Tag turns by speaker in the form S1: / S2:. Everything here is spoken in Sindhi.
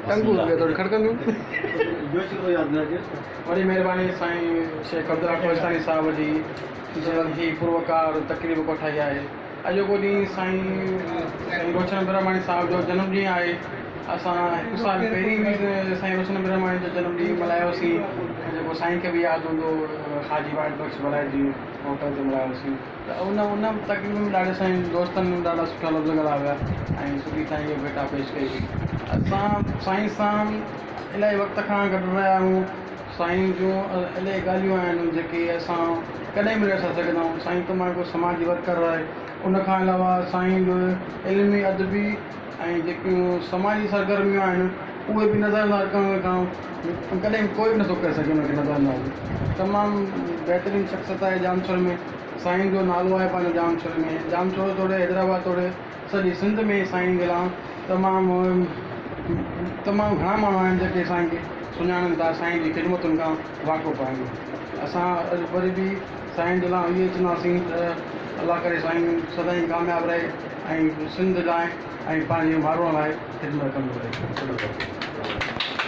S1: ٽنگون ٿوري کڙڪنديون. وڏي مهرباني سائين شيخ عبدالله ڪوهستاني صاحب جي جنهن هي پروقار تقريب ڪوٺائي آهي. اڄوڪو ڏينهن سائين سائين روشن برهماڻي صاحب جو جنم ڏينهن آهي. اسان هڪ سال پهرين به سائين روشن برهماڻي جو جنم ڏينهن ملهايوسين جيڪو سائين کي به ياد هوندو حاجي واحد بخش ڀلائي جي هوٽل تي ملهايوسين ته ان ان تقريب ۾ ڏاڍي سائين دوستن ڏاڍا سٺا لفظ ڳالهايا ويا ۽ سٺي سائين کي ڀيٽا پيش ڪئي وئي. اسان سائين سان الاهي وقت کان گڏ رهيا آهيون. سائين جون الاهي ڳالهيون آهن جيڪي اسان ڪڏهن به نه وساري سگهندا آهيون. سائين تمام هڪڙو سماجي ورڪر آهي. ان کان علاوه سائين جو علمي ادبي ۽ جيڪيون سماجي سرگرميون آهن اهي به نظر انداز ڪرڻ کان ڪڏهن به ڪوئي به نٿو ڪري سگهي ان کي نظر انداز. تمام بهترين شخصيت آهي ڄامشوري ۾ سائين جو نالو آهي پنهنجو ڄامشوري ۾ ڄامشورو توڙي حيدرآباد توڙي سڄي سنڌ ۾ سائين جي لاء تمام تمام گهڻا ماڻهو آهن جيڪي سائين کي سڃاڻن ٿا سائين جي خدمتن کان واقف آهن. اسان اڄ وري به سائين جي لاء اهو چونداسين ته الله ڪري سائين سدائين ڪامياب رهي ۽ سنڌ لاء ۽ پنهنجي ماروئڙن لاء خدمت ڪندو رهي.